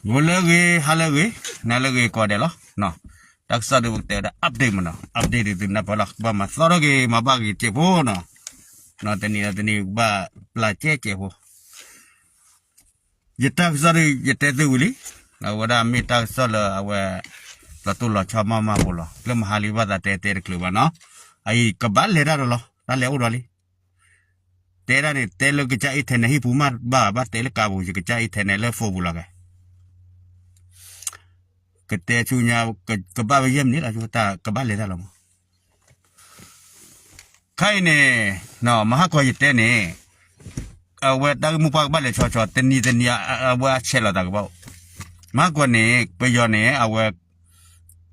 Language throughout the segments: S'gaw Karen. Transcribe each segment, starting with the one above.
ဂီၤလၢအဂ့ၤ ဟါလၢအဂ့ၤ နၤလၢအဂ့ၤကိးဂၤဒဲးလီၤ. တၢ်ကစီၣ်ဒုးပကတဲဝဲဒၣ် update မ့ၢ်နီၤ, update ဒုးသုနၢ်ပၢၢ်လီၤ. ကဘၣ်မၤသီထီၣ်က့ၤ မၤဘၣ်က့ၤစဲးဖိနီၤ, တနံၤဒီးတနံၤကဘၣ်ပျၢ်ကဲစဲးဖိ. ယတၢ်ကစီၣ်ဒုးယတဲသုဝံၤလံ, အဝဲဒၣ်မ့ၢ်တၢ်ကစီၣ်လၢအဝဲ လီၤတိၢ်လီၤဆီမးမးဖိလီၤ. လၢမဟါလံဘၣ်သးတဲတဲတချုးဘၣ်နီၤ, အအံၤကဘၣ်လဲၤတၢ်ဒီးလီၤ, တၢ်လဲၤအိၣ်ဒီးလံ. တဲဒၣ်န့ၣ် တဲလၢကစၢ် internet ဟံၣ်ပူၤမးဘၣ်, ဘၣ်တဲလၢကးပူၤ ယကစၢ် internet လၢ phone ပူၤလီၤကဲ. ကတဲဆူညါ ကဘၣ်ဝဲယဲၢ်မံးနံးလီၤ, တၢ်ကဘၣ်လဲၤတၢ်လီၤမး. ခဲအံၤန့ၣ် မဟါကီးယတဲန့ၣ် အဝဲတၢ်ဂ့ၢ်မိၢ်ပှၢ်ကဘၣ်လဲၤဆီဆီ တနံၤတနံၤ အဝဲအဆဲးလီၤသးကဘၣ်အိၣ်. မဟါကီးန့ၣ် ပယီၤန့ၣ် အဝဲ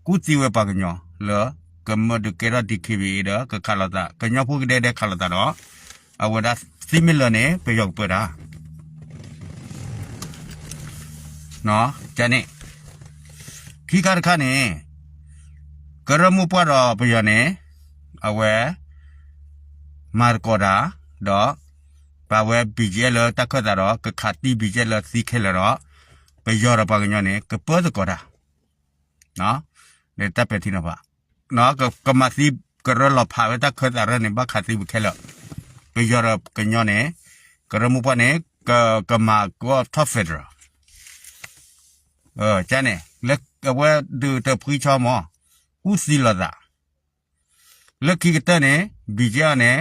ကူၣ်သံဝဲပှၤကညီလၢ ကမၢဒုးကဲထီၣ် DKBA ဒီး ကခးလိာ်သး ကညီဖိကဒဲကဒဲခးလိာ်သးဒီး အဝဲဒၣ်သံမ့ၢ်လၢာ်န့ၣ် ပယီၤကပၢတၢ် န့ၣ် ခံခါတခါန့ၣ် ကရၢမိၢ်ပှၢ်ဒီးပယီၤန့ၣ် အဝဲ မၤသကိးတၢ် ဒီး ပာ်ဝဲ BGF လၢတၢ်ခၢၣ်သးဒီး ကခးသံ BGF လၢသံခဲလၢာ်ဒီး ပယီၤဒီးပှၤကညီန့ၣ် ကပၢသကိးတၢ် တၢ်ပဲာ်ထံနီၤဖး ကမၤသံ ကရၢလီၤဖးဝဲတၢ်ခၢၣ်သးရၢန့ၣ် ဘၣ်ခးသံပခဲလၢာ်, ပယီၤဒီးကညီန့ၣ် ကရၢမိၢ်ပှၢ်န့ၣ် ကမၤကီၢ်ထီၣ် federal န့ၣ် လၢအဝဲဒုးတဖှံဆီမး ကူၣ်သံလိာ်သး လၢခံကတၢၢ်န့ၣ် BGF န့ၣ်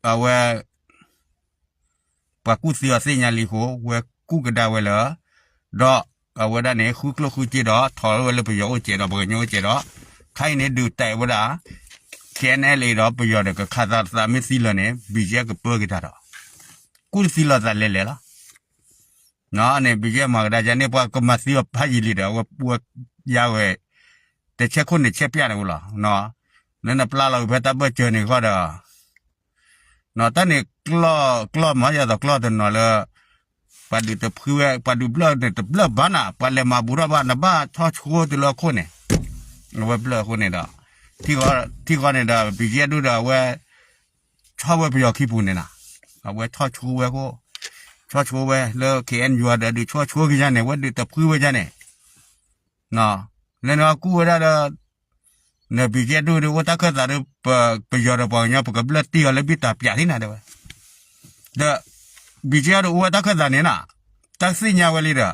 အဝဲ ပှၤကူၣ်သံအီၤသ့ၣ်ညါလံအဃိ ဝဲကူၣ်ကဒါဝဲလၢ ဒီးအဝဲဒၣ်န့ၣ် ဃုကျိၣ်ဃုစ့ဒီး ထီၣ်ဝဲလၢပယီၤအိၣ်စဲးဒီး ပှၤကညီအိၣ်စဲးဒီး ခဲအံၤန့ၣ် ဒုးတဲဝဲဒၣ် KNLA ဒီးပယီၤဒီး ကခးသးသးမ့ၢ်သံလၢာ်န့ၣ် BGF ကပၢက့ၤတၢ်ဒီး ကူၣ်သံလိာ်သးလဲၤလဲၤလီၤ. န့ၣ် BGF မၤကဒါယါန့ၣ် ပှၤကမၤသံအီၤဖးယံာ်လံဒီး အဝဲပှၤယါဝဲ တဆဲခိၣ်န့ၣ်ဆဲပၠးန့ၣ်ဝဲလီၤ. လၢနပျၢ်လီၤက့ၤဖဲတၢ်ဘၢၣ်စၢၤန့ၣ်ဃီဒီး တၢ်န့ၣ် ကျီၢ်မး ယသိးကျီၢ်တနီၤလၢ ပှၤဒုးတဖှံဝဲ ပှၤဒုးဘျၢၣ်န့ၣ် တဘျၢၣ်ဘၣ်နၤ ပှၤလဲၤမၤဘူးထီၣ်ဘၣ် နဘၣ်ဆီၣ်ဆိတလၢအခိၣ်န့ၣ် အဝဲဘျၢၣ်အဃိန့ၣ်ဒီး ထံဃီန့ၣ်ဒီး BGF ဒူၣ်ဒီးအဝဲ ဆီၣ်ဝဲပယီၤခံပူၤန့ၣ်နီၤ အဝဲဆီၣ်ဆိဝဲခိၣ် ဆီၣ်ဆိဝဲလၢ KNU ဒီးဒုးဆီၣ်ဆိကယါန့ၣ် အဝဲဒုးတဖှံဝဲယါန့ၣ် လၢနကူၣ်ဝဲဒၣ်ဒီး န BGF ဒူၣ်ဒီးအိၣ်တၢ်ခၢၣ်သးဒီး ပယီၤဒီးပှၤကညီ ပကဘျၢၣ်တံၢ်အီၤလၢဘံၣ်တၢ်ပၠးထံၣ်နၤတဲဝဲ ဒီး BGF ဒီးအိၣ်ဝဲတၢ်ခၢၣ်သးန့ၣ်နီၤ တၢ်သ့ၣ်ညါဝဲလံဒီး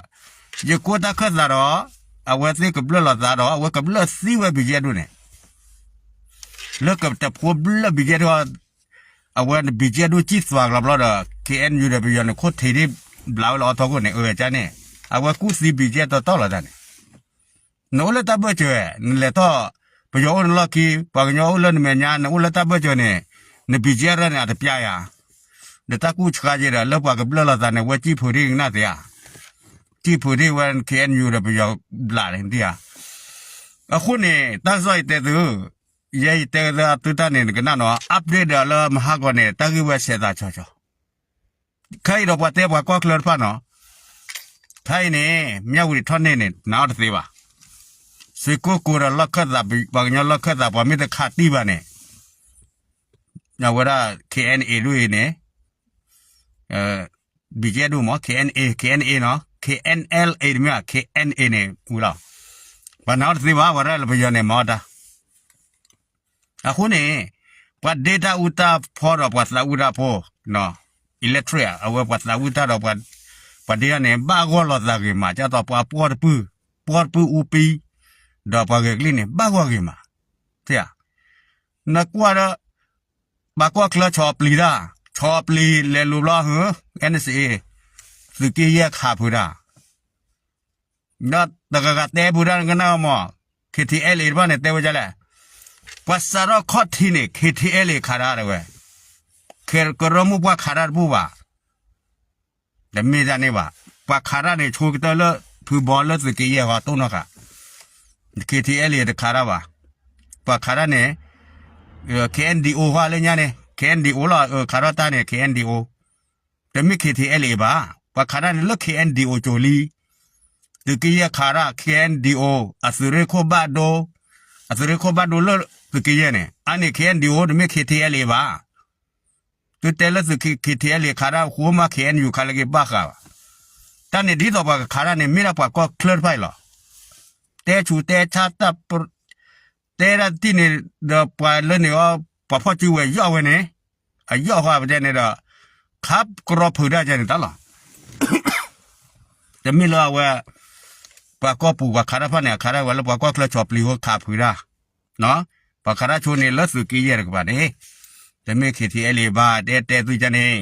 ယကူၣ်တၢ်ခၢၣ်သးဒီး အဝဲသ့ၣ်ကဘျၢၣ်လိာ်သးဒီး အဝဲကဘျၢၣ်သံဝဲ BGF ဒူၣ်န့ၣ် လၢကတဖိဘျၢၣ် BGF ဒူၣ် အဝဲ BGF ဒူၣ်စံၣ်သွါကလီဘျီဒီး KNU ဒီးပယီၤန့ၣ် ခိၣ်ထံးဒ်ဘျးဝဲလၢအီထီခိၣ်န့ၣ် အၢကန့ၣ် အဝဲကူၣ်သံ BGF တီတီလိာ်သးန့ၣ် နအိၣ်လၢတၢ်ဘၢၣ်စၢၤ နလဲၤထီၣ် ပယီၤအိၣ်နလီၢ်ခံ ပှၤကညီအိၣ်လၢနမဲာ်ညါ နအိၣ်လၢတၢ်ဘၢၣ်စၢၤန့ၣ် န BGF ရၢန့ၣ် အတပျၢ်ယၤ ဒီးတၢ်ကူၣ်ဆှါက့ၤဒီး လၢပှၤကဘျၢၣ်လိာ်သးန့ၣ် ဝဲစံၣ်ဖုးဒ်ကနၣ်သ့ဧါ စံၣ်ဖုးဒ်ဝဲ KNU ဒီးပယီၤဘျးန့ၣ်ဒ်ဧါ အဃိန့ၣ် တၢ်ကစီၣ်ယတဲသု ယဲယတဲသုအသုတၢ်န့ၣ် နကနၣ်နီၤ update ဒီးလၢမဟါကီးန့ၣ် တၢ်ဂ့ၢ်ဝဲဆဲးသးဆီဆီ ခဲအံၤဒီးပှၤတဲပှၤကီၢ်ချၢတဖၣ်နီၤ ခဲအံၤန့ၣ် မၠၣ်ဝတံၤထီၣ်န့ၢ်န့ၣ် နာ်အီၤတသ့ဘၣ် စ့ၢ်ကီးကိးဒီးလီၢ်ခၢၣ်သး ပှၤကညီလီၢ်ခၢၣ်သး ပှၤမ့ၢ်တခးတံၢ်ဘၣ်န့ၣ် အဝဲဒၣ် KNA ဒ်အံၤန့ၣ် BGF ဒ်မ့ၢ် KNA KNA နီၤ KNLA တမ့ၢ် KNA န့ၣ် ဝံၤလီၤ ပှၤနာ်အီၤတသ့ဘၣ် ပှၤရဲၣ်လၢပယီၤန့ၣ်မၤအီၣ်တၢ် အဃိန့ၣ် ပှၤဒ့တၢ်အူတၢ်ဖီဒီးပှၤသးအူတၢ်ဖိ electric အဝဲပှၤသးအူတၢ်ဒီး ပှၤဒ့တၢ်န့ၣ် ဘၣ်ဂီၢ်လိာ်သးဂ့ၤမး ဒ်သိးပှၤပီၢ်တပုၢ် ပီၢ်တပုၢ်အူပံ ဒီးပှၤဂဲၤကလံၣ်န့ၣ် ဘၣ်ဂီၢ်ဂ့ၤမး နကွၢ်ဒီး ပှၤကီၢ်ချၢဆီၣ်ပျံၤတၢ် ဆီၣ်ပျံၤလဲၤလူၤဘျီ NCA သုးက့ယဲၢ်ခးဖုးတၢ် ဒီးတဂၤဂၤတဲဖုးတၢ်နကနၣ်မး KTLA တဖၣ်န့ၣ် တဲဝဲဒ်လဲၣ် ပှၤစးထီၣ်ခီၣ်ထံးန့ၣ် KTLA ခးတၢ်တဲဝဲ ကရၢမိၢ်ပှၢ်ခးတၢ်တဘူၣ်ဘၣ် တမ့ၢ်တၢ်န့ၣ်ဘၣ် ပှၤခးတၢ်န့ၣ် ဆိကတၢၢ်လၢ ဖုဘီလၢသုးက့ယဲၢ်ဟီတိၢ်နီၣ်ဃာ် KTLA တခးတၢ်ဘၣ် ပှၤခးတၢ်န့ၣ် KNDO ဟီလၢညါန့ၣ် KNDO လီၤ ခးထီၣ်တၢ်န့ၣ် KNDO တမ့ၢ် KTLA ဘၣ် ပှၤခးတၢ်န့ၣ်လၢ KNDO ကၠိလံ သုးက့ယဲၢ်ခးတၢ် KNDO အသုးရ့ၣ်ခိၣ်ဘၣ်ဒိ အသုးရ့ၣ်ခိၣ်ဘၣ်ဒိလၢသုးက့ယဲၢ်န့ၣ် အန့ၣ် KNDO တမ့ၢ် KTLA ဘၣ် သုတဲလၢသုး KTLA ခးတၢ်ဃိမး KNU ခးလၢက့ၤဘၣ်ဃးဘၣ် တၢ်န့ၣ်ဒ်သိးပှၤကခးတၢ်န့ၣ် မ့ၢ်ဒၣ်ပှၤကီၢ်ချၢတဖၣ်အံၤလီၤ. တဲဆူးတဲဆါတၢ် တဲဒၣ်တထံၣ်န့ၣ် ဒီးပှၤလၢန့ၣ်အီၤ ပှၤဖီၣ်စုဝဲယီၣ်ဝဲန့ၣ် အယီၣ်ဃီပတဲန့ၣ်ဒီး ခးကရီဖုးတၢ်ကဲန့ၣ်တၢ်လီၤ. တမ့ၢ်လၢအဝဲ ပှၤကီၢ်ပူၤပှၤခးတၢ်တဖၣ်န့ၣ် အခးတၢ်ဝဲလၢပှၤကီၢ်ချၢဆီၣ်ပျံၤဃိခးဖုးတၢ် ပှၤခးတၢ်ဆိန့ၣ်လၢသုးက့ယဲၢ်တကပၤန့ၣ် တမ့ၢ် ခ့ထံအဲလ့ ဘၣ်တဲတဲသုကန့ၣ်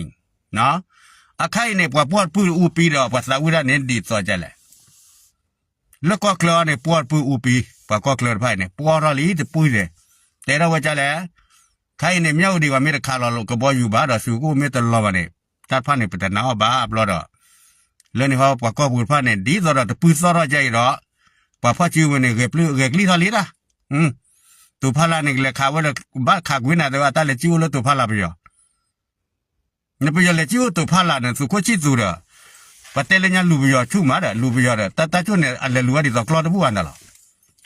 အခါအံၤန့ၣ် ပှၤပှီၢ်တပုၢ်အူပံဒီးပှၤသးဝံၣ်တၢ်န့ၣ်ဒ်သိးကလဲၣ်. လၢကီၢ်ချၢအံၤန့ၣ် ပှီၢ်တပုၢ်အူပံ, ပှၤကီၢ်ချၢတဖၣ်အံၤန့ၣ် ပှီၢ်ထီၣ်လံတပုၢ်န့ၣ်, တဲထီၣ်ဝဲဒ်လဲၣ်. ခဲအံၤန့ၣ် မၠၣ်ဝတံၤပှၤမ့ၢ်တခးလီၤကဘီယူၤဘၣ်ဒီး စူကိၣ်မ့ၢ်တလီၤဘၣ်န့ၣ် တၢ်တဖၣ်န့ၣ် ပတနာ်အီၤဘၣ်ဘျီဒီး လၢန့ၣ်ဟီပှၤကီၢ်ပူၤတဖၣ်န့ၣ် ဒ်သိးဒီးတပုၢ်သီၣ်ထီၣ်ကဲအံၤဒီး ပှၤဖီၣ်စုဝဲန့ၣ် ဂဲၤပျုၢ်ဂဲၤကျံၣ်ထီၣ်လံတၢ်. တိာ်ဖးလၢ်န့ၣ် ကလဲၤခးဝဲဒီး ဘၣ်ခးကွံာ်နၤတဲဝဲ တၢ်လဲၤကံၣ်အိၣ်လၢတိာ်ဖးလၢ်ပယီၤ နပယီၤလဲၤကံၣ်အိၣ်တိာ်ဖးလၢ်န့ၣ် သုးခိၣ်ဆံၣ်သူးဒီး ပှၤတဲလၢညါလူၤပယီၤဆူၣ်မးဒီး လူၤပယီၤဒီး တၢ်တၢ်ကၠိၣ်န့ၣ် အလဲၤလူၤဝဲဒ်သိးကျီတဘူၣ်ဘၣ်နၤလီၤ.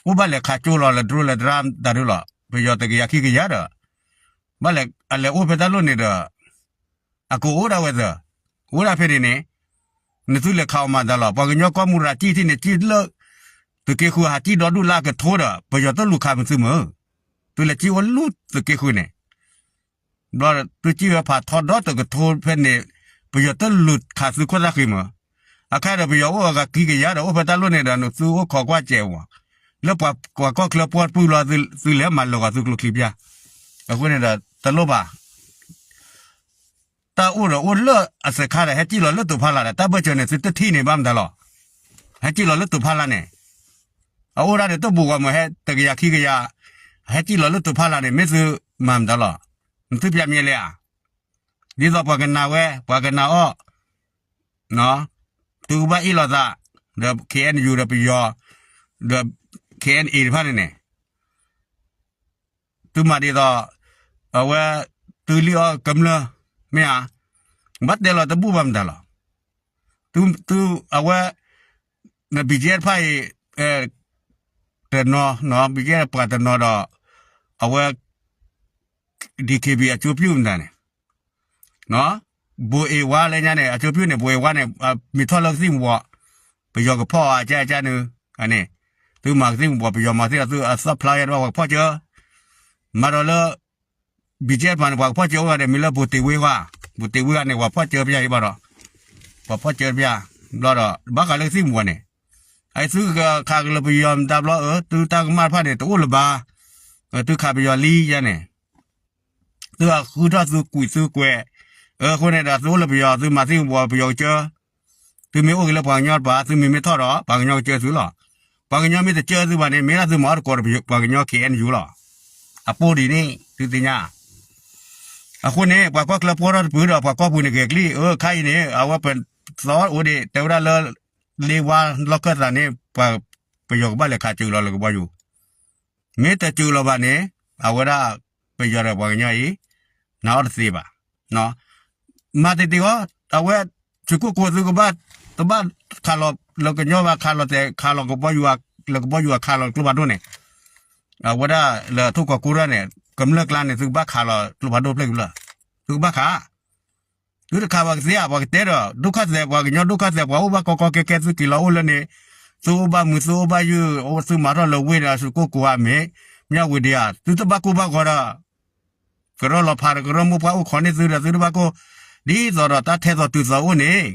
အိၣ်ဘၣ်လဲၤခးကၠိလီၤလၢ drone လၢ ဒြါ တၢ်ဒုလီၤ. ပယီၤတကယၤခံကယၤဒီး ဘၣ်လဲၤအလဲၤအိၣ်ဖဲတၢ်လိၣ်န့ၣ်ဒီး အကအိၣ်ဒၣ်ဝဲသၢ, အိၣ်ဒၣ်ဖဲန့ၣ်န့ၣ် နသုလဲၤခးအီၤမၤတၢ်လီၤ. ပှၤကညီကီၢ်မူရၤကံၣ်ထံၣ်န့ၣ် ကံၣ်လၢ သုးက့ဃုဟးကံၣ်ဒီဒူၣ်လၢအကထိဒီး ပယီၤတလူၤခးမုာ်သုမုာ်. သုလဲၤကံၣ်အိၣ်လူၤသုးက့ဃုန့ၣ် ဘျီသုကံၣ်ဝဲဖးထီဒီတကထိဖဲန့ၣ် ပယီၤတလူၤခးသုခိၣ်သၣ်ဃံမုာ်. အခါဒီးပယီၤအိၣ်အဂၤခံကယၤဒီး အိၣ်ဖဲတၢ်လိၣ်န့ၣ်ဒီး နသုအိၣ်ခိးကွၢ်စဲးဝဲ လၢပှၤကီၢ်ချၢပှီၢ်တပုၢ်လီၤ သုလဲၤမၤလၢာ်ဂီၤသုကျိချံပျၢ်. အဃိန့ၣ်ဒီး တလိၣ်ဘၣ် တၢ်အိၣ်ဒီးအိၣ်လၢအစခါဒီး ဟဲကံၣ်လီၤလၢတိာ်ဖးလၢ်ဒီး တၢ်ဘၢၣ်စၢၤန့ၣ် သုတထံၣ်န့ၣ်ဘၣ်မတၤလီၤ. ဟဲကံၣ်လီၤလၢတိာ်ဖးလၢ်န့ၣ် အအိၣ်ဒၣ်န့ၣ်တဘူၣ်ဂီၢ်မုၢ်ဟဲတကယၤခံကယၤ ဟဲကံၣ်လီၤလၢတိာ်ဖးလၢ်န့ၣ် မ့ၢ်သုမၤမတၤလီၤ. နသုပျၢ်မံၤလဲၣ်ဧါ. ဒ်သိးပှၤကနာ်ဝဲ ပှၤကနာ်အီၤ သုကဘၣ်အ့ၣ်လိာ်သး ဒီး ခ့ၣ်အဲၣ်ယူၣ် ဒီးပယီၤ ဒီး ခ့ၣ်အဲၣ်အ့ၣ် တဖၣ်န့ၣ်န့ၣ် သုမၤဒ်သိး အဝဲ သုလံၣ်အီၣ်ကမျၢၢ် မ့ၢ်ဧါ. ဘၣ်တဲလီၤတဘူၣ်ဘၣ်မတၤလီၤ. သု အဝဲ ဘံၣ်ကဲတဖၣ်အံၤ တနီၤ ဘံၣ်ကဲပှၤတနီၤဒီး အဝဲ ဒီး ခ့ၣ်ဘံၣ် အကၠိပျုၢ်မတၤန့ၣ် ဘိၣ်အ့ၣ်ဝါလၢညါန့ၣ် အကၠိပျုၢ်န့ၣ် ဘိၣ်အ့ၣ်ဝါန့ၣ် မ့ၢ်ထီၣ်လၢကသံၣ်မူၤဘှီး ပယီၤကဖီၣ်အကၠါကၠါနုၤ န့ၣ် သုမၤကသံၣ်မူၤဘှီး ပယီၤမၤသ့ၣ်ဒီးသုအသီၣ်ဖျါယဲတဘၣ်ပှၤကဖီၣ်ကၢ မၤဒီးလၢ ဘံၣ်ကဲတဖၣ်န့ၣ် ပှၤကဖီၣ်ကၢအိၣ်ဂၤဒီး မ့ၢ်လၢဘိၣ်တ့ၢ်ဝ့ဂၤ ဘိၣ်တ့ၢ်ဝ့ဂၤန့ၣ် ပှၤဖီၣ်ကၢပယီၤအံၤဘၣ်ဒီး ပှၤဖီၣ်ကၢပယီၤ ဘျီဒီး ဘၣ်ဃးလၢကသံၣ်မူၤဘှီးန့ၣ် အသုကခးကလၢပယီၤမတၤဘျီအၢ သုတၢ်ကမၣ်တဖၣ်န့ၣ် တအိၣ်လၢၤဘၣ် သုခးပယီၤလံယါန့ၣ် သုအဃုထီၣ်သုကွံာ်သုကွဲး အဃိန့ၣ်ဒီး သုအိၣ်လၢပယီၤ သုမၤသံၣ်မူၤဘှီးပယီၤကစၢ သုမ့ၢ်အိၣ်ဂ့ၤလၢပှၤကညီတပၤ သုမ့ၢ်မ့ၢ်ထီၣ်ဒီး ပှၤကညီကစၢသုလီၤ. ပှၤကညီမ့ၢ်တစၢသုဘၣ်န့ၣ် မ့ၢ်ဒၣ်သုမၤအီၣ်တကိးဒီးပှၤကညီ ခ့ၣ်အဲၣ်ယူၣ် လီၤ. အပိၢ်ဒ်န့ၣ် သုသ့ၣ်ညါ အဃိန့ၣ် ပှၤကီၢ်ချၢပှီၢ်ထီၣ်တပုၢ်ဒီး ပှၤကီၢ်ပူၤန့ၣ်ဂဲၤကလံၣ် အၢ ခါအံၤန့ၣ် အဝဲပသီအိၣ်ဒံး တဲဝဲဒၣ်လၢ လ့ဝါလီၢ်ခၢၣ်သးန့ၣ် ပယီၤကဘၣ်လဲၤခးစၢၤလီၤလၢကဘီယူၤ မ့ၢ်တစၢၤလီၤဘၣ်န့ၣ် အဝဲဒၣ် ပယီၤဒီးပှၤကညီအံၤ နာ်အီၤတသ့ဘၣ်. မၤတ့ၢ်တ့ၢ်အီၤ အဝဲ သုးခိၣ်ကိၤသုကဘၣ် တဘၣ်ခးလီၤလၢကညီဘၣ် ခးလီၤတဲာ် ခးလီၤကဘီယူၤ လၢကဘီယူၤအခးလီၤကျိဖးဒိၣ်န့ၣ် အဝဲဒၣ်လၢထိၣ်ကီၢ်ကိရၢ်န့ၣ် ကမျၢၢ်ကျါန့ၣ် သုကဘၣ်ခးလီၤကျိဖးဒိၣ်ဖျၢၣ်ကမျၢၢ် သုကဘၣ်ခး သုတခးပှၤကသ့ဧါ ပှၤကတဲဒီး ဒုက္ခသည် ပှၤကညီ ဒုက္ခသည် ပှၤအိၣ်ဘၣ်ကီကီကဲကဲ သုက့ၤလီၤအိၣ်လၢန့ၣ် သုအိၣ်ဘၣ်မုာ် သုအိၣ်ဘၣ်ယုၢ် သုမၤထီၣ်လၢဝ့ၢ်ဒီး သုကိၢ်ကိၤဧါ မ့ၢ် မၠၣ်ဝတံၤဧါ သုတဘၣ်ကိၢ်ဘၣ်ဂီၤဒီး ကရၢလီၤဖးဒီး ကရၢမိၢ်ပှၢ်အိၣ်ခိးန့ၢ်သုဒီး သုတဘၣ်ကိၢ် ဒ်သိးဒီးတၢ်ထဲသိးတုၤသိးအိၣ်န့ၣ်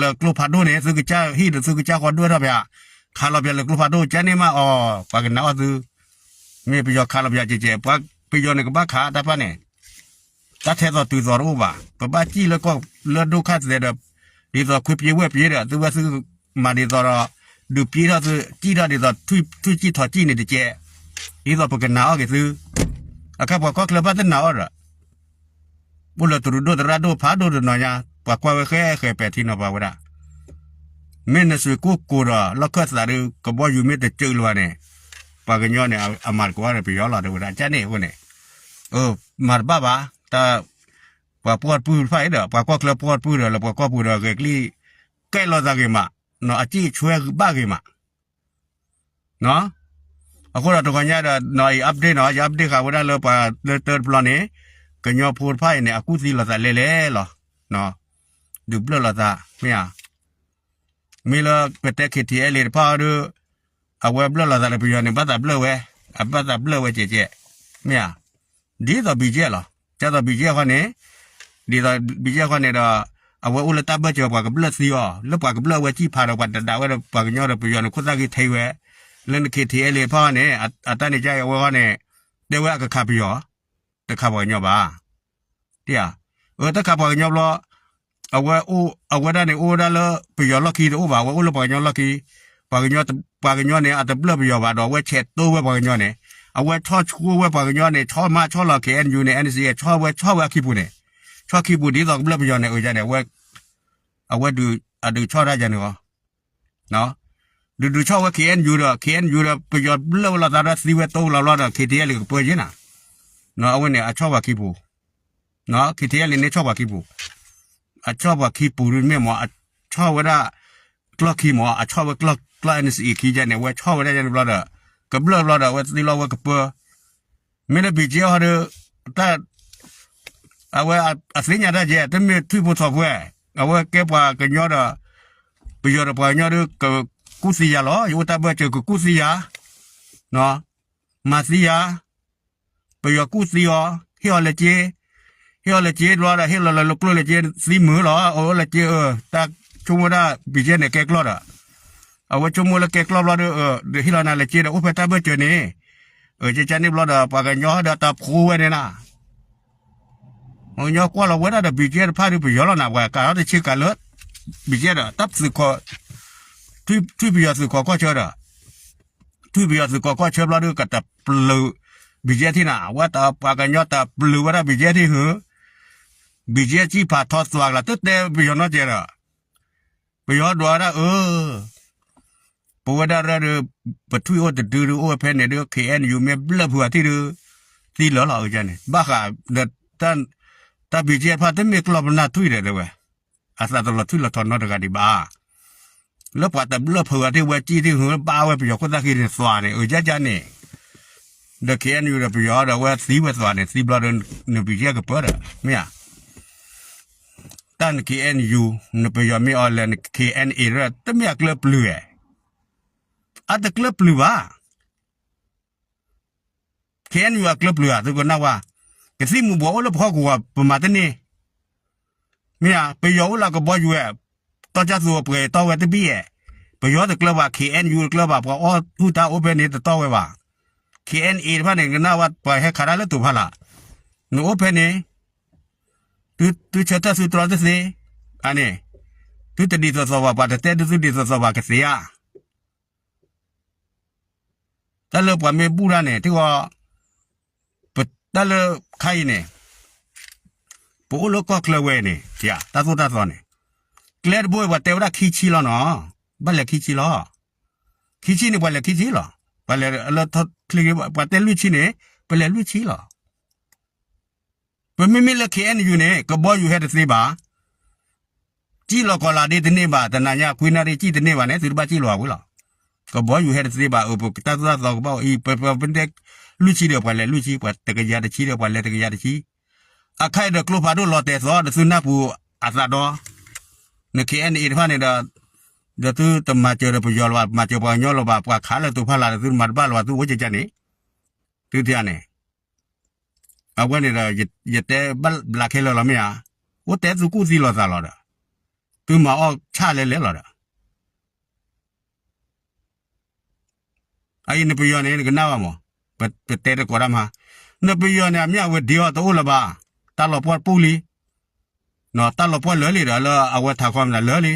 လၢကျိဖးဒိၣ်န့ၣ် သုကစၢ်ဟံၣ်ဒီး သုကစၢ်ဃီဒွဲၣ်ထီၣ်ပၠး ခးလီၤပၠးလၢကျိဖးဒိၣ် ကန့ၢ်မးအီၤ ပှၤကနာ်အီၤသု မ့ၢ်ပယီၤခးလီၤပၠးကဲကဲ ပှၤပယီၤန့ၣ်ကဘၣ်ခးတၢ်ပၢ်န့ၣ် တၢ်ထဲသိးတုၤသိးတအိၣ်ဘၣ် ပဘၣ်စံၣ်လၢကီၢ်လၢဒိၣ်ခၣ်သဲးဒီး ဒ်သိးခွ့ပျ့ဝဲၢ်ပျ့ဒီး သုဝဲသုမၤဒ်သိးဒီး ဒုးပျ့ထီၣ်သု စံၣ်ထီၣ်ဒ်သိး ထွံၣ်စံၣ်ထီၣ်စံၣ်န့ၣ်တကဲ ဒ်သိးပကနာ်အီၤက့ၤသု အခါပှၤကီၢ်ချၢဘၣ်တနာ်အီၤဒီး အိၣ်လၢတရူးဒိၣ်သရၣ်ဒိၣ်ဖးဒိၣ်တနီၤညါ ပှၤကွၢ်ဝဲဃဲဃဲပဲာ်ထံနီၤဖးဝဲဒၣ် မ့ၢ်နစ့ၢ်ကီးကိၢ်ဒီးလီၢ်ခၢၣ်သးဒီး ကဘီယူၤမ့ၢ်တစၢလၢၤဘၣ်န့ၣ် ပှၤကညီန့ၣ် အမၤတကိးဒီးပယီၤလီၤ တဲဝဲဒၣ် ကန့ၣ်အဃိန့ၣ် မၤတဘၣ်ဘၣ် တၢ် ပှၤပှီၢ်တပုၢ်တဖၣ်အံၤဒီး ပှၤကီၢ်ချၢပှီၢ်တပုၢ်ဒီး လၢပှၤကီၢ်ပူၤဒီး ဂဲၤကလံၣ် ကဲလီၤသးဂ့ၤမး အစံၣ်အဆွဲဘၣ်ဂ့ၤမး အဃိဒီးတဂီၤညါဒီး နီၤအံၤ update နီၤ ယ update ဃာ်ဝဲဒၣ်လၢပှၤလၢတၢတဘျီန့ၣ် ကညီဖိတဖၣ်အံၤန့ၣ် အကူၣ်သံလိာ်သးလဲၤလဲၤလီၤ ဒုးဘျၢၣ်လိာ်သး မ့ၢ်ဧါ မ့ၢ်လၢပတဲ K T L A တဖၣ်အီၤဒီး အဝဲဘျၢၣ်လိာ်သးဒီးပယီၤန့ၣ် ဘၣ်သးဘျၢၣ်ဝဲ, အဘၣ်သးဘျၢၣ်ဝဲကဲကဲ, မ့ၢ်ဧါ, ဒ်သိး B G F လီၤ. ကၢ်သိး B G F ဃီန့ၣ်, ဒ်သိး B G F ဃီန့ၣ်ဒီး အဝဲအိၣ်လၢတၢ်ဘၢၣ်စၢၤပှၤကဘျၢၣ်သံအီၤ, လၢပှၤကဘျၢၣ်အဝဲစံၣ်ဖးဒီးပှၤတဒၣ်ဝဲဒီးပှၤကညီဒီးပယီၤန့ၣ် ခိၣ်သၣ်ဂ့ၤထဲဝဲ, လၢန K T L A တဖၣ်န့ၣ် အတၢ်န့ၣ်ကၢ်အဝဲဃီန့ၣ်, တဲဝဲအကခးပယီၤ, တခးပှၤကညီဘၣ်. တဧါ, အတခးပှၤကညီဘျီ, အဝဲအိၣ်, အဝဲဒၣ်န့ၣ် အိၣ်ဝဲဒၣ်လၢပယီၤလီၢ်ခံတအိၣ်ဘၣ်, အဝဲအိၣ်လၢပှၤကညီလီၢ်ခံ, ပှၤကညီ, ပှၤကညီန့ၣ် အတဘျၢၣ်ပယီၤဘၣ်ဒီး အဝဲဆဲးတိဝဲပှၤကညီန့ၣ်, အဝဲဆီၣ်ဆိဝဲပှၤကညီန့ၣ်, ဆီၣ်မးဆီၣ်လီၤ K N U န့ၣ် N C A ဆီၣ်ဝဲဆီၣ်ဝဲအခံပူၤန့ၣ်, ဆီၣ်ခံပူၤဒ်သိးကဘျၢၣ်ပယီၤန့ၣ် အန့ၣ်, အဝဲဒုး, အဒုးဆီၣ်တၢ်ယၤန့ၣ်ဂီၢ် ဒုးဒုးဆီၣ်ဝဲ K N U ဒီး K N U ဒီး ပယီၤဘျၢၣ်ဝဲလိာ်သးဒီးသံဝဲတိလီၤဘျီဒီး K T L A ကပၢယဲနၤ, အဝဲန့ၣ် အဆီၣ်ပှၤခံပူၤ, K T L A န့ၣ်ဆီၣ်ပှၤခံပူၤ, အဆီၣ်ပှၤခံပူၤဒ်မ့ၢ်မ့ၢ် အဆီၣ်ဝဲဒၣ် ကျီၢ်ခံမ့ၢ် အဆီၣ်ဝဲကျီၢ် ကျီၢ် N C A ခံယဲန့ၣ် အဝဲဆီၣ်ဝဲဒၣ်ယဲန့ၣ်ဘျီဒီး ကဘျၢၣ်ဘျီဒီး အဝဲသံလီၤဝဲကပၢ မ့ၢ်လၢ B G F ဟီဒီး တၢ် အဝဲအသ့ၣ်ညါတၢ်ကဲ တမ့ၢ်ထွံၣ်ဖိသီဖိ, အဝဲကဲပှၤကညီဒီး ပယီၤဒီးပှၤကညီဒီး ကကူၣ်သံယၤလီၤ. ယအိၣ်တၢ်ဘၢၣ်စၢၤ ကကူၣ်သံယၤ, မၤသံယၤ, ပယီၤကူၣ်သံအီၤ, ဟ့ၣ်အီၤလဲၤက့, ဟ့ၣ်အီၤလဲၤက့ဘျီဒီး ဟ့ၣ်လီၤလၢကျိၣ်လဲၤက့ သံမုာ်လီၤ. အအိၣ်လဲၤက့ အၢ တၢ်ဆိကမိၣ်ဒၣ် BGF န့ၣ် ကဲကျီၢ်ဒီး အဝဲဆိကမိၣ်လၢကဲကျီၢ်ဘျီဒီး ဒီးဟ့ၣ်လီၤနၤလဲၤက့ဒီး အိၣ်ဖဲတၢ်ဘၢၣ်စၢၤန့ၣ်, အကကန့ၣ်ဘျီဒီး ပှၤကညီဒီးတၢ်ဖိဝဲန့ၣ်နၤ, ပှၤကညီကွၢ်လီၤဝဲဒၣ်ဒီး BGF တဖၣ်ဒီး ပယီၤလီၤနၤ ပှၤကးထီၣ်တဆ့ကၤလၢ BGF ဒီး တၢ်သုးခိး, ထွံၣ်ပယီၤသုးခိးကီၢ်ဆၢဒီး ထွံၣ်ပယီၤသုးခိးကီၢ်ဆၢဘျီဒီး ကတပျုာ် BGF ထံၣ်နၤ, ဝဲတပှၤကညီတပျုာ်ဝဲဒၣ် BGF ထံၣ်ဟုၣ်, BGF စံၣ်ဖးထီသွးကလး တတဲပယီၤနီတစဲးဒီး ပယီၤဒွးဝဲဒၣ်အၢ ပဝဲဒၣ်ရၢဒီး ပထွံၣ်အိၣ်တဒုဒုအိၣ်ဝဲဖဲန့ၣ်ဒီး KNU မ့ၢ်ဘျၢၣ်ဖုးအထံၣ်ဒီး သံလၢာ်လီၤအန့ၣ်, ဘၣ်ဃးဒီး တၢ် BGF တဖၣ်တမ့ၢ်ကျီၢ်ပနၢ်ထွံၣ်ဒီးတဲဝဲ, အသးတလီၤထွံၣ်လီၤထီနီတဂၤဒံးဘၣ်. လၢပှၤတဘျၢၣ်ဖုးအထံၣ်ဝဲစံၣ်ထံၣ်ဟုၣ် ဘၣ်ဝဲပယီၤခိၣ်သၣ်ဃံန့ၣ်သွးန့ၣ် အကန့ၣ် ဒီး KNU ဒီးပယီၤဒီးအဝဲသံဝဲသွးန့ၣ် သံဘျီဒီး န BGF ကပၢဒီး မ့ၢ်ဧါ. တၢ်န KNU နပယီၤမ့ၢ်အီၤလဲၣ် န KNA တဖၣ် တမ့ၢ်အကျၢၤပျုၤဧါ, အတကျၢၤပျုၤဘၣ်. KNU အကျၢၤပျုၤဧါ သုကနၣ်ဝဲ, ကသံၣ်မူၤဘှီးအိၣ်လၢပဟီၣ်ကဝီၤ ပမၤတန့ၢ် မ့ၢ်ဧါ, ပယီၤအိၣ်လၢကဘီယူၤဧါ, တီၢ်ကၢ်သူအပှဲၤတီၢ်ဝဲတဘ့ၣ်ဧါ, ပယီၤတကျၢၤဘၣ် KNU တကျၢၤဘၣ် ပှၤအီၣ်ဟုၣ်တၢ်အိၣ်ဖဲန့ၣ်တတီၢ်ဝဲဘၣ်, KNA တဖၣ်န့ၣ် ကနၣ်ဝဲပှၤဟဲခးတၢ်လၢတိၤဖးလၢ်, နအိၣ်ဖဲန့ၣ်, သုဆၢထၢၣ်သုတြီတသ့, အန့ၣ်, သုတဒ်သိးသိးဘၣ် ပှၤတတဲဒုးသုဒ်သိးသိးဘၣ်ကသ့ဧါ. တၢ်လၢပှၤမ့ၢ်ဘူၣ်တၢ်န့ၣ် ထံၣ်ဃီ, တၢ်လၢခါအံၤန့ၣ်, ပအိၣ်လၢကီၢ်ချၢဝဲအံၤန့ၣ် တၢ်သိၣ်တၢ်သီန့ၣ်, ကျဲတဘိအံၤပှၤတဲဝဲဒၣ်ခံဆံလီၤနီၤ, ဘၣ်လဲၤခံဆံလီၤ, ခံဆံန့ၣ်ပှၤလဲၤခံဆံလီၤ, ပှၤလဲၤလၢထီၣ်ချ့ ပှၤတဲလွံၢ်ဆံန့ၣ်, ပလဲၤလွံၢ်ဆံလီၤ. ပမ့မ့ၢ်လၢ KNU န့ၣ် ကဘီယူၤဟဲတသ့ဘၣ်, စံၣ်လီၤကီၤလၤဒ်တန့ၢ်ဘၣ်, တနၤညါခွံနၣ်ရံၣ်စံၣ်တန့ၢ်ဘၣ်န့ၣ် သုတဘၣ်စံၣ်လီၤဝဲလီၤ. ကဘီယူၤဟဲတသ့ဘၣ် အၢ ပတၢ်သိၣ်တၢ်သီကဘၣ်အံၤ ပတဲလွံၢ်ဆံဒီးပှၤလဲၤလွံၢ်ဆံ, ပှၤတကယၤတဆံဒီးပှၤလဲၤတကယၤတဆံ, အခါအံၤဒီးကျိဖးဒိၣ်လီၤတဲာ်သီဒီးသုနၢ်ပူၤအသးဒီ, န KNA တဖၣ်န့ၣ်ဒီး, ဒီးသုတမၤစၢၤဒီးပယီၤလၢၤဘၣ်, မၤစၢၤပှၤကညီလၢၤဘၣ်, ပှၤခးလၢတိၤဖးလၢ်ဒီးသုမၤတဘၣ်လၢၤဘၣ် သုအိၣ်ကကန့ၣ်, သုထံၣ်န့ၣ် အဝဲန့ၣ်ဒီး ယတဲဘၣ်ဘျးခဲလၢာ်လီၤမ့ၢ်ဧါ, အိၣ်တဲသုကူၣ်သံလိာ်သးလီၤဒီး, သုမၤအီၣ်ဆၣ်လဲၤလဲၤလီၤဒီး, အအံၤနပယီၤန့ၣ် နကနၣ်ဘၣ်မး, ပတဲတကိးတၢ်မး, နပယီၤန့ၣ် အမ့ၢ်အဝဲဒ့အီၤတအိၣ်လၢၤဘၣ်, တၢ်လီၤပှီၢ်ပူၤလံ, တၢ်လီၤပှီၢ်လၢာ်လံဒီးလၢအဝဲထးခီမနၤလၢာ်လံ,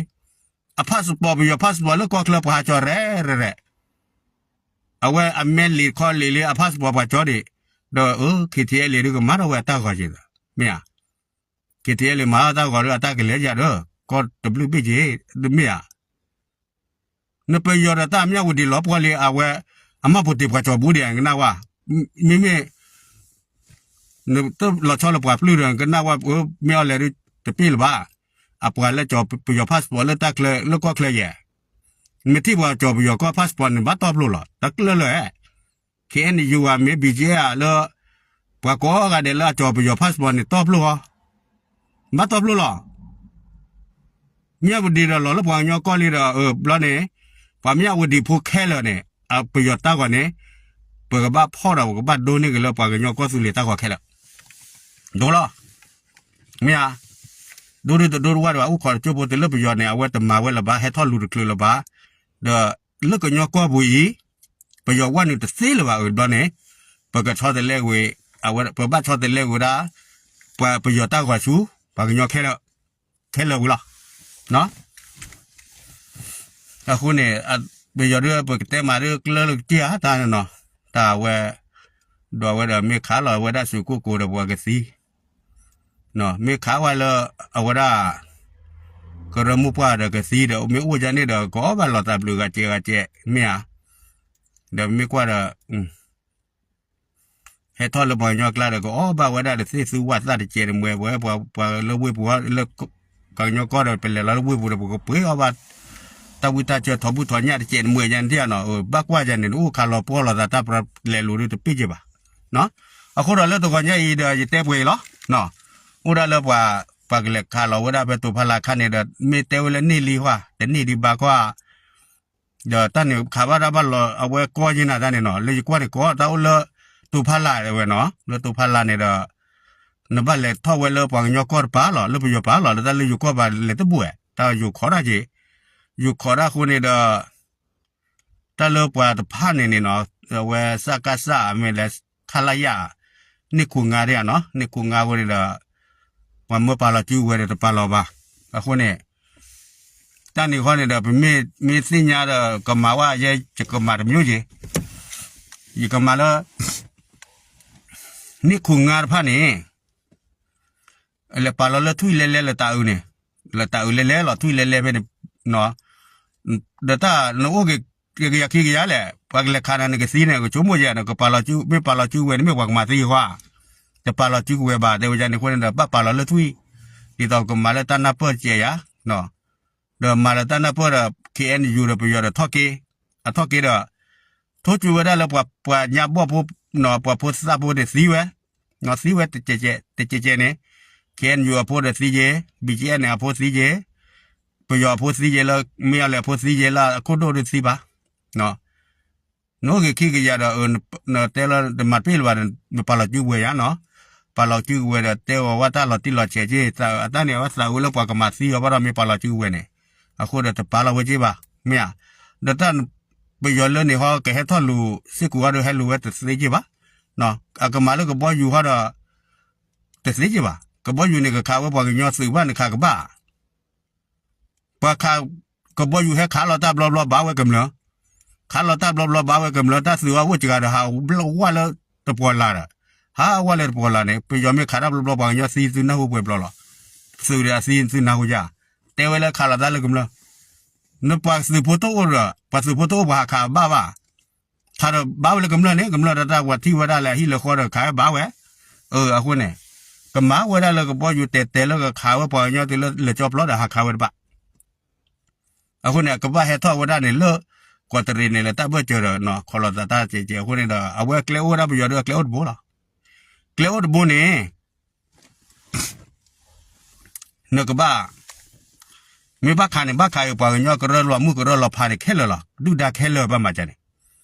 အ passport ပယီၤ passport လၢကီၢ်ချၢပှၤဟးကၠီၤရဲၣ်ရဲၣ်, အဝဲအမဲလံာ်ခီလံာ်လံ အ passport ပှၤကၠီဒံး, ဒီးအၢ KTLA ဒုးကမၤထီၣ်ဝဲအတၢ်ဂီၤက့ၤ, မ့ၢ်ဧါ, KTLA မၤထီၣ်တၢ်ဂီၤဒီးအတၢ်ကလဲၤယၤဒီး ကီၢ်တဘျုးဘ့ၣ်က့ၤ, မ့ၢ်ဧါ. နပယီၤဒီးတၢ်အမ့ၢ်အဝဲဒံးလီၤပှီၢ်လံ အဝဲ အမၢ်ဖိတ့ၢ်ပှၤကၠီၤဘူးဒံး ကနၣ်ဝဲ, မ့မ့ၢ် နတလီၤဆီလၢပှၤပျုၢ်ဒီး ကနၣ်ဝဲ မ့ၢ်အီၤလဲၤဒုးတပ့ၢ်လၢၤဘၣ်, အပှၤလၢကၠီၤပယီၤ passport လၢတၢ်ချၢ လၢကီၢ်ချၢယဲၢ်, မ့ၢ်ထံၣ်ပှၤကၠီၤပယီၤကီၢ် passport န့ၣ် ဘၣ်တီၢ်ဖျိလီၤ တၢ်ကျၢၢ်လၢ KNU ဧါ မ့ၢ် BGF ဧါ လၢ ပှၤကိးဂၤဒဲးလၢအကၠီၤပယီၤ passport န့ၣ် တီၢ်ဖျိအီၤ, ဘၣ်တီၢ်ဖျိလီၤ. မၠၣ်ဝတံၤဒီးလီၤလၢပှၤကညီကီၢ်လံဒီး အဘျီန့ၣ် ပှၤမၠၣ်ဝတံၤဖိခဲလၢာ်န့ၣ် ပယီၤတၢ်ဂီၤန့ၣ် ပကဘၣ်ဖီၣ်ဒီး ပကဘၣ်ဒိန့ၢ်က့ၤလၢပှၤကညီကီၢ်သူလ့ၤတၢ်ဂီၤခဲလၢာ် ဒိလီၤ. မ့ၢ်ဧါ, ဒိဒုတဒိတဝၢ်ဒီး အိၣ်ခိးတကၠိဖိတလၢပယီၤန့ၣ် အဝဲတမၤဝဲလၢၤဘၣ်, ဟဲထီၣ်လူၤတချုးလၢၤဘၣ်. ဒီးလၢကညီကီၢ်ပူၤအံၤ ပယီၤဝဲနုာ်တသ့လၢၤဘၣ်အၢဘျီန့ၣ် ပကဆီတလဲဝဲ, အဝဲပဘၣ်ဆီတလဲဝဲဒၣ် ပှၤပယီၤတၢ်ဂီၤဆူ ပှၤကညီခဲလၢာ်, ခဲလၢာ်ဝံၤလီၤ. အဃိန့ၣ် ပယီၤဒုး ပကတဲမးဒုး ကျၢလၢကစ့ၢ်ဧါ တၢ်န့ၣ်နီၤ, တၢ်ဝဲ ဒွးဝဲဒီးမ့ၢ်ခးလီၤဝဲဒၣ်စူးကိၣ်ကိၤဒီးပှၤကသံ, မ့ၢ်ခးဝဲလၢ အဝဲဒၣ် ကရၢမိၢ်ပှၢ်ဒီးကသံဒီး မ့ၢ်အိၣ်ဒ်န့ၣ်ဒီး ကအီၣ်ဘၣ်လီၤသးဘျုးဂၤစဲးဂၤစဲး မ့ၢ်ဧါ, ဒီးမ့ၢ်ကွၢ်ဒီး ဟဲထီၣ်လၢပှၤကညီကျါဒီး ကအီၣ်ဘၣ်ဝဲဒၣ်ဒီးသ့ၣ်သူဝၣ်သၣ်တစဲးတမှဲဝဲ ပှၤလၢဝ့ၢ်ပူၤ လၢ ပှၤကညီကီၢ်ဒီး ပလဲၤလီၤလၢဝ့ၢ်ပူၤဒီး ပကပှ့ၤအီၣ်ဘၣ် တၢ်ဝံတၢ်စၢၤ ထီၣ်ဘုၣ်ထီၣ်ညၣ်တစဲးတမှဲယါန့ၣ်ဧါနီၤ, ဘၣ်ကွၢ်ယါန့ၣ် နအိၣ်ခးလီၤပှီၢ်လီၤသးတၢ်ပြၢလဲၤလိၤဒုးတပ့ၢ်က့ၤဘၣ်. အဃိဒီးလၢတဂီၤညါအံၤဒီး ယတဲပှဲၤအံၤလီၤ. အိၣ်ဒၣ်လၢပှၤ ပှၤကလဲၤခးလီၤဝဲဒၣ်ဖဲတိၤဖါလၢ်ခါန့ၣ်ဒီး မ့ၢ်တဲဝဲလၢန့ၢ်လံဟီ, တန့ၢ်ဒံးဘၣ်ကွၢ် ဒီးတၢ်န့ၣ်ခးဘၣ်တၢ်ဘၣ်လီၤအဝဲကီၢ်ယဲနၤတၢ်န့ၣ်နီၤ, လၢယကွၢ်န့ၣ်ကီး တၢ်အိၣ်လၢတိၤဖါလၢ်ဝဲနီၤ, လၢတိၤဖါလၢ်န့ၣ်ဒီး နဘၣ်လဲၤထီၣ်ဝဲလၢပှၤကညီကီၢ်တပၤလီၤ, လၢပယီၤပၤလီၤ, လၢတၢ်လၢယိၤကီၢ်ပၤလဲၤတဘူၣ်ဝဲ, တၢ်ယိၤခိးတၢ်က့ၤ, ယိၤခိးတၢ်အဃိန့ၣ်ဒီး တၢ်လၢပှၤတဖၣ်န့ၣ်န့ၣ်နီၤ, အဝဲစကစ မ့ၢ်လဲၤ ခလရ န့ၢ်ခိၣ်ငါဒၣ်နီၤ, န့ၢ်ခိၣ်ငါအဃိန့ၣ်ဒီး ပှၤမၢပာ်လီၤစုဝဲဒီးတပာ်လီၤဘၣ်. အဃိန့ၣ် တၢ်န့ၣ်ဃီန့ၣ်ဒီး ပမ့ၢ်မ့ၢ်သ့ၣ်ညါဒီး ကမၤဝဲယဲ ယကမၤတမျိုးက့ၤ, ယကမၤလၢ န့ၢ်ခိၣ်ငါတဖၣ်န့ၣ် လဲၤပာ်လီၤလၢထွံၣ်လဲလဲလၢတၢ်အုးန့ၣ်, လၢတၢ်အုးလဲလဲလီၤ ထွံၣ်လဲလဲဖဲန့ၣ်, ဒီးတၢ်နအိၣ်က့ၤ ကယၤခံကယၤလဲၣ်, ပှၤကလဲၤခးနၤနကသံန့ၣ် ကဆိကမိၣ်ယဲဒီး ကပာ်လီၤစု မ့ၢ်ပာ်လီၤစုဝဲန့ၣ် မ့ၢ်ပှၤကမၤသံယဃီဧါ, တပာ်လီၤစုကဝဲၤဘၣ် တဲဝဲယါန့ၣ်အဃိန့ၣ်ဒီး ဘၣ်ပာ်လီၤလၢထွံၣ်, ဒ်သိးကမၤလၢတၢ်နၢ်ပၢၢ်တစဲးယါ ဒီးမၤလၢတၢ်နၢ်ပၢၢ်ဒီး ခ့ၣ်အဲၣ်ယူၣ်ဒီးပယီၤဒီးထီၣ်က့ၤ, အထီၣ်က့ၤဒီး ထိၣ်ကၠူဝဲဒၣ်လၢပှၤ ပှၤညါဘီၣ်ဖိ ပှၤဖိသၣ်ဖိန့ၣ်သံဝဲ, သံဝဲ တကဲးကဲးန့ၣ်, ခ့ၣ်အဲၣ်ယူၣ်အဖိဒီးသံက့ၤ, ဘံၣ်က့ၣ်အဲၣ်န့ၣ် အဖိသံက့ၤ, ပယီၤအဖိသံက့ၤလၢ မ့ၢ်အီၤလဲၣ်အဖိသံက့ၤလၢအခိၣ်ဒိၣ်ဒုးသံဘၣ် နအိၣ်က့ၤခံကယၤဒီး နတဲလၢတမၤတပ့ၢ်လၢၤဘၣ်ဒီး နပာ်လီၤစုကဝဲၤယါနီၤ, ပာ်လီၤစုကဝဲၤဒီး တဲအီၤဝဲတၢ်လီၤတံၢ်လီၤဆဲးက့ၤ သးအတၢ်န့ၣ် အဝဲသးအုးလၢပှၤကမၤသံအီၤဘၣ်ဒီး မ့ၢ်ပာ်လီၤစုကဝဲၤန့ၣ်, အဃိဒီးတပာ်လီၤဝဲက့ၤဘၣ်, မ့ၢ်ဧါ, ဒီးတၢ် ပယီၤလၢန့ၣ်ဟီ ကဟဲထီၣ်လူၤ စ့ၢ်ကီးဟီဒီးဟဲလူၤဝဲတသ့က့ၤဘၣ်, အကမၤလၢကဘီယူၤဟီဒီး တသ့က့ၤဘၣ်, ကဘီယူၤန့ၣ် ကခးဝဲပှၤကညီသုးဘၣ်န့ၣ်ခးကဘၣ် ပှၤခး ကဘီယူၤဟဲခးလီၤတၢ်ဘျီဘျီဘၣ်ဝဲကမျၢၢ်, ခးလီၤတၢ်ဘျီဘျီဘၣ်ဝဲကမျၢၢ် တၢ်သုးအီၤအိၣ်စှၤဒီး ဟးဝဲလၢတပှီၤလၢ်ဒီး, ဟးဝဲလၢတပှီၤလၢ်န့ၣ် ပယီၤမ့ၢ်ခးတၢ်ဘျီဘျီပှၤကညီသံသုနၢ်ဟူပှဲၤဘျီလီၤ, သုးဒီးအသံသုနၢ်ဟူယါ, တဲဝဲလၢခးလီၤတၢ်လၢကမျၢၢ်, နပှၤသုးဖိတအိၣ်ဒီး ပှၤသုးဖိတအိၣ်ပှၤဟးခးဘၣ်ဘၣ် ခးဒီးဘၣ်ဝဲလၢကမျၢၢ်န့ၣ် ကမျၢၢ်ဒီးတၢ်ပှၤထံၣ်ဝဲဒၣ်လၢအဟံၣ်လၢဃီဒီးခးဝဲဘၣ်ဝဲ, အဃိန့ၣ် ကမၤဝဲဒၣ်လၢကဘီယူၤတဲာ်တဲာ်လၢကခးဝဲပှၤကညီတုၤလၢလၢကၠီပျီဒီး ဟးခးဝဲတဘၣ်, အဃိန့ၣ် ကဘၣ်ဟဲထီၣ်ဝဲဒၣ်န့ၣ်လၢ ကီးတရံးန့ၣ်လၢတၢ်ဘၢၣ်စၢၤဒီး ခိးလီၤသးတၢ်ကဲးကဲးအဃိန့ၣ်ဒီး အဝဲကျဲအိၣ်ဝဲဒၣ်ပယီၤဒီးအကျဲအိၣ်တဘိလီၤ, ကျဲအိၣ်တဘိန့ၣ် နကဘၣ် မ့ၢ်ဘၣ်ခးန့ၣ် ဘၣ်ခးအံၤ ပှၤကညီကရၢလီၤမုၢ်ကရၢလီၤဖးန့ၣ်ခဲလၢာ်လီၤ, ဒုၣ်ဒါခဲလၢာ်ဘၣ်မၤဒ်န့ၣ်,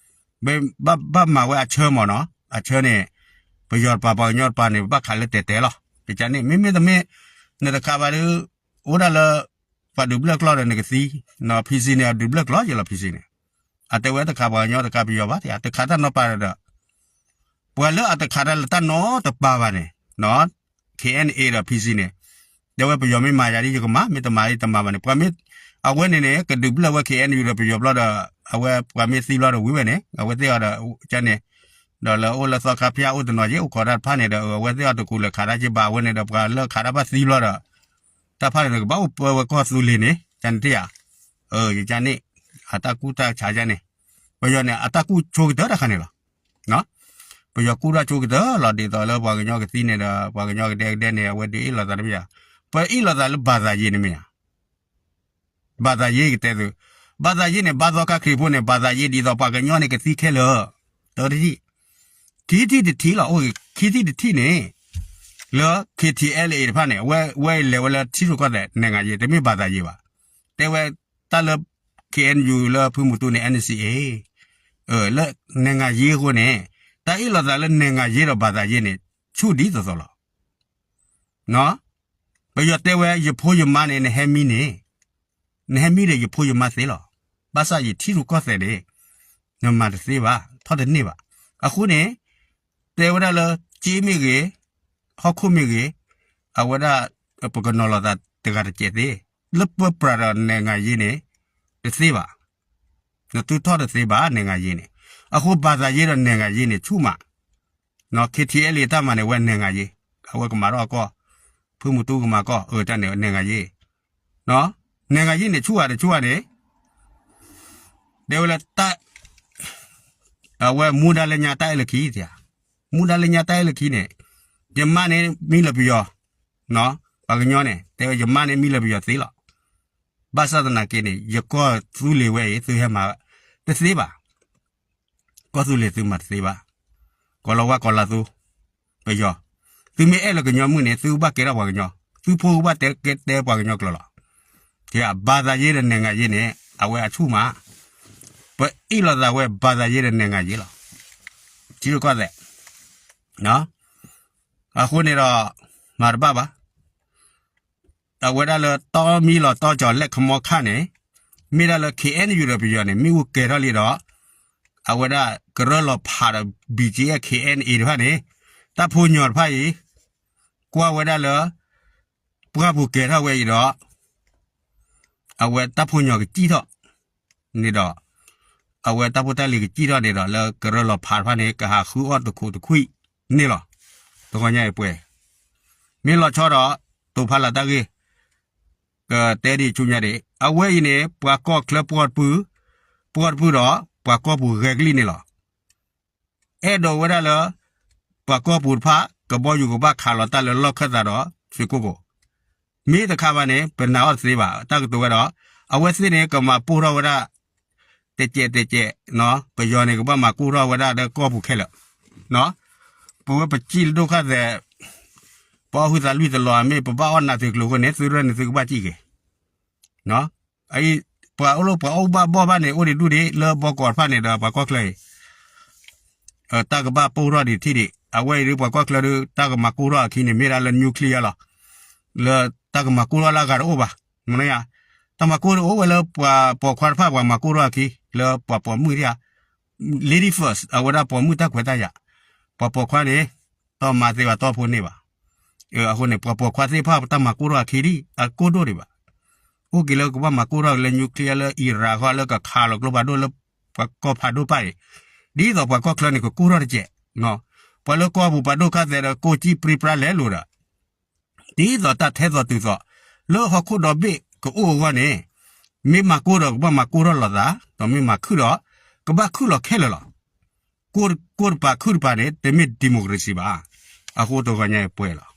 ဘၣ်မၤဝဲအဆၢမ့ၢ်နီၤ, အဆၢန့ၣ် ပယီၤတပၤပှၤကညီတပၤန့ၣ် ဘၣ်ခးလၢတဲာ်တဲာ်လီၤ, ကန့ၣ် မ့မ့ၢ်တမ့ၢ် နတခးဘၣ်ဒီး အိၣ်ဒၣ်လၢ ပှၤဒုးဘျၢၣ်ကျီၢ်ဒီးနကသံ, ဖံစံန့ၣ် အဒုးဘျၢၣ်ကျီၢ်ယဲလီၤ ဖံစံန့ၣ်, အတဲဝဲတခးပှၤကညီတခးပယီၤဘၣ် တခးတၢ်နီတပၤဒီး ပှၤလၢအတခးတၢ်လၢတၢ်နီတပၤဘၣ်န့ၣ် ခ့ၣ်အဲၣ်အ့ဒီး ဖံစံန့ၣ် တဲဝဲပယီၤမ့ၢ်မၤယၤဒ်ယကမၤ မ့ၢ်တမၤဒ်တမၤဘၣ်န့ၣ် ပှၤမ့ၢ် အဝဲန့ၣ်န့ၣ် ကဒုးဘျၢၣ်ဝဲ ခ့ၣ်အဲၣ်ယူၣ်ဒီးပယီၤဘျီဒီး အဝဲပှၤမ့ၢ်သံဘျီဒီးဝံၤဝဲန့ၣ် အဝဲသ့ၣ်အီၤဒီး ကန့ၣ် ဒီးလၢအိၣ်လၢသီခါဖၠၣ်အိၣ်တနီၤက့ အိၣ်ခိးတၢ်တဖၣ်န့ၣ်ဒီး အဝဲသ့ၣ်အီၤတကူးလဲၤခးတၢ်က့ဘၣ်ဝဲန့ၣ်ဒီး ပှၤလၢခးတၢ်ဘၣ်သံဘျီဒီး တၢ်ဖၣ်န့ၣ်ဒီး ကဘၣ်အိၣ်ပၢဝဲကီၢ်သူလ့ၤန့ၣ် ကန့ၣ်တ့ၢ်ဧါ, ယကန့ၣ် အတၢ်ကူၣ်တၢ်ဆးယါန့ၣ် ပယီၤန့ၣ် အတၢ်ကူၣ်ဆိကတၢၢ်တၢ်ခါန့ၣ်လီၤ. ပယီၤကူၣ်တၢ်ဆိကတၢၢ်လီၤ ဒ်သိးလၢပှၤကညီကသံန့ၣ်ဒီး ပှၤကညီကဒဲကဒဲန့ၣ် အဝဲဒုးအ့ၣ်လိာ်သးတမ့ၢ်ဧါ, ပအ့ၣ်လိာ်သးလၢဘၣ်သးယ့န့ၣ်မ့ၢ်ဧါ ဘၣ်သးယ့ကတဲသု, ဘၣ်သးယ့န့ၣ် ဘါသီခါခရံာ်ဖိန့ၣ် ဘၣ်သးယ့ဒ်သိးပှၤကညီန့ၣ်ကသံခဲလၢာ်, တထံၣ်, ခံထံၣ်တထံၣ်လီၤ, အိၣ်ခံထံၣ်တထံၣ်န့ၣ်, လၢ ခ့ၣ်ထံၣ်အဲလ်အ့ၣ် တဖၣ်န့ၣ် အဝဲလဲၤဝဲလၢထံရူၢ်ကီၢ်သဲး နဲၣ်ဂၤယ့ တမ့ၢ်ဘၣ်သးယ့ဘၣ်. တဲဝဲတၢ်လၢ K N U လၢဖုမူတူန့ၣ် N C A လၢ နိုင်ငံရေး အဃိန့ၣ် တၢ်အ့ၣ်လိာ်သးလၢ နိုင်ငံရေး ဒီး ဘာသာရေး န့ၣ် ဆူၣ်ဒ်သိးသိးလီၤ. ပယီၤတဲဝဲ ယဖိယမါန့ၣ် နဟဲမံန့ၣ် နဟဲမံဒီးယဖိယမါသ့လီၤ. ဘၣ်ဆၣ်ယထံရူၢ်ကီၢ်သဲးန့ၣ် နမၤတသ့ဘၣ်, ထီၣ်တန့ၢ်ဘၣ်. အဃိန့ၣ် တဲဝဲဒၣ်လၢ က့မ့ၢ်ဂ့ၤ, ဟီၣ်ခိၣ်မ့ၢ်ဂ့ၤ, အဝဲဒၣ် ပကနီၤလီၤသးတဂၤတစဲးသ့, လၢပပှၤဒီး နိုင်ငံရေး န့ၣ် တသ့ဘၣ်. နသုထီၣ်တသ့ဘၣ် နိုင်ငံရေး န့ၣ်. အဃိ ဘာသာရေး ဒီး နိုင်ငံရေး န့ၣ် ဆူၣ်မး. K T L A တၢ်မၤန့ၣ် အဝဲ နိုင်ငံရေး, အဝဲကမၤထီၣ်အကီၢ်, ဖုမူတူကမၤကီၢ်, အတၢ်န့ၣ် နိုင်ငံရေး, နိုင်ငံရေး န့ၣ် ဆူၣ်ဧါတဆူၣ်ဧါန့ၣ် တဲဝဲလၢ အဝဲမူဒါလၢညါတၢ်အဲၣ်လၢခံ, မူဒါလၢညါတၢ်အဲၣ်လၢခံန့ၣ် ယမါန့ၣ်မံလၢပယီၤ, ပှၤကညီန့ၣ် တဲဝဲယမါန့ၣ်မံလၢပယီၤသ့လီၤ. ဘၣ်ဆၣ်သနာ်က့န့ၣ် ယကီၢ်သူလ့ၤဝဲအံၤ သုဟဲမၤတသ့ဘၣ်. ကီၢ်သူလ့ၤသုမၤတသ့ဘၣ်. ကီၤလၤဝါကီၤလၤသူ ပယီၤ, သုမ့ၢ်အဲၣ်လၢကညီမုၣ်န့ၣ် သုကဘၣ်ကဲထီၣ်ပှၤကညီ, သုဖိကဘၣ်တဲကဲတဲပှၤကညီကျိာ်လီၤ. ကဲ ဘာသာရေး ဒီး နိုင်ငံရေး န့ၣ် အဝဲအဆူၣ်မး. ပအ့ၣ်လိာ်သးဝဲ ဘာသာရေး ဒီး နိုင်ငံရေး လီၤ. ထံရူၢ်ကီၢ်သဲး အဃိန့ၣ်ဒီး မၤတဘၣ်ဘၣ်. အဝဲဒၣ်လၢတီမံလီၤတီကၠီၤလဲၣ်ခမီခါန့ၣ် မ့ၢ်ဒၣ်လၢ K N U ဒီးပယီၤန့ၣ် မ့ၣ်အူကဲၤထီၣ်လံဒီး အဝဲဒၣ်ကရၢလီၤဖးဒီး B G F K N A တဖၣ်န့ၣ် တၢ်ဖိညီတဖၣ်အံၤ ကွၢ်ဝဲဒၣ်လၢ ပှၢ်ပူၤကဲၤထီၣ်ဝဲအံၤဒီး အဝဲတၢ်ဖိညီကစံၣ်ထီၣ်န့ၣ်ဒီး အဝဲတၢ်ဖိတၢ်လံၤကစံၣ်ထီၣ်န့ၣ်ဒီး လၢကရၢလီၤဖးတဖၣ်န့ၣ် ကဟးဃုအီၣ်တခိးတခွံၣ်န့ၣ်လီၤ. တဂီၤညါအံၤပှဲၤ မ့ၢ်လီၤဆီဒီး တိာ်ဖးလၢ်တၢ်ဂ့ၢ် ကတဲဒံးဆူညါဒံး အဝဲအံၤန့ၣ် ပှၤကီၢ်ချၢပှီၢ်တပုၢ် ပှီၢ်တပုၢ်ဒီး ပှၤကီၢ်ပူၤဂဲၤကလံၣ်န့ၣ်လီၤ. အဲၣ်ဒိးဝဲဒၣ်လၢ ပှၤကီၢ်ပူၤတဖၣ် ကဘီယူၤကဘၣ်ခးလီၤတၢ်လၢလီၢ်ခၢၣ်သးဒီး သုးခိၣ်ကိာ် မ့ၢ်တခါဘၣ်န့ၣ် ပနာ်အီၤတသ့ဘၣ်. တၢ်ကတိၤဝဲဒီး အဝဲသ့ၣ်န့ၣ် ကမၤပိၢ်ထီၣ်ဝဲဒၣ် တကဲးတကဲး, ပယီၤန့ၣ် ကဘၣ်မၤကိၢ်ထီၣ်ဝဲဒၣ်ဒီးကီၢ်ပူၤခဲလၢာ်. ပဝဲပစံၣ်လၢဒိၣ်ခၣ်သဲး ပအီၣ်ဟုသးလွံၢ်တလီၤ မ့ၢ်ပဘၣ်အီၣ်နးသုးကျိၤအဃိန့ၣ် သုရၢၢ်န့ၣ်သုကဘၣ်စံၣ်က့ၤ ပှၤအိၣ်လၢပှၤအိၣ်ဘၣ်ဘီၣ်ဘၣ်န့ၣ် အိၣ်ဒံးဒူၣ်ဒံး လၢဘီကီးတဖၣ်န့ၣ်ဒီးပှၤကီၢ်ချၢအံၤ တၢ်ကဘၣ်ပိၢ်ထီၣ်ဒံးထံၣ်ဒံး အဝဲအံၤဒ်ပှၤကီၢ်ချၢဒီး တၢ်ကမၤကိၢ်ထီၣ်အခံန့ၣ် မ့ၢ်ဒၣ်လၢ nuclear လီၤ. လၢတၢ်ကမၤကိၢ်ထီၣ်လၢအဂၤတအိၣ်ဘၣ်. မနုၤယါ တၢ်မၤကိၢ်တအိၣ်ဝဲလၢပှၤပိာ်ခွါတဖၣ် ပှၤမၤကိၢ်ထီၣ်အခံ လၢပှၤပိာ်မုၣ်ဒံးဧါ lady first အဝဲဒၣ်ပိာ်မုၣ်တၢ်ခွဲးတၢ်ယာ်, ပှၤပိာ်ခွါန့ၣ် တမၤသ့ဘၣ် တဖိန့ၢ်ဘၣ်. အဃိန့ၣ် ပှၤပိာ်ခွါသ့ၣ်တဖၣ် တၢ်မၤကိၢ်ထီၣ်အခံဒံး အကိၢ်ဒိၣ်ဒံးဘၣ်. အိၣ်က့ၤလၢကဘၣ်မၤကိၢ်ထီၣ်က့ၤလၢ nuclear လၢ Iran ဃီ လၢကခးလီၤကျိဖးဒိၣ်လၢ ပှၤကီၢ်ဖးဒိၣ်ပၢ်အံၤ, ဒ်သိးပှၤကီၢ်ချၢန့ၣ် ကကိၢ်ထီၣ်တကဲး, ပှၤလၢကီၢ်ပူၤပှၤဒိၣ်ခၣ်သဲးဒီးကိၢ်ကံၣ်ပြံပြါလဲၤလိာ်ဒီး ဒ်သိးတၢ်ထဲသိးတုၤသိး လၢဟီၣ်ခိၣ်ဒီဘ့ၣ်ကအိၣ်အဂီၢ်န့ၣ်, မ့ၢ်မၤကိၢ်ဒီးကဘၣ်မၤကိၢ်ထီၣ်လိာ်သး, ဒီးမ့ၢ်မၤခုၣ်ဒီး ကဘၣ်ခုၣ်လီၤခဲလၢာ်လီၤ. ကိၢ်တပၤခုၣ်တပၤန့ၣ် တမ့ၢ် democracy ဘၣ်. အဃိတဂီၤညါအံၤပှဲၤလီၤ.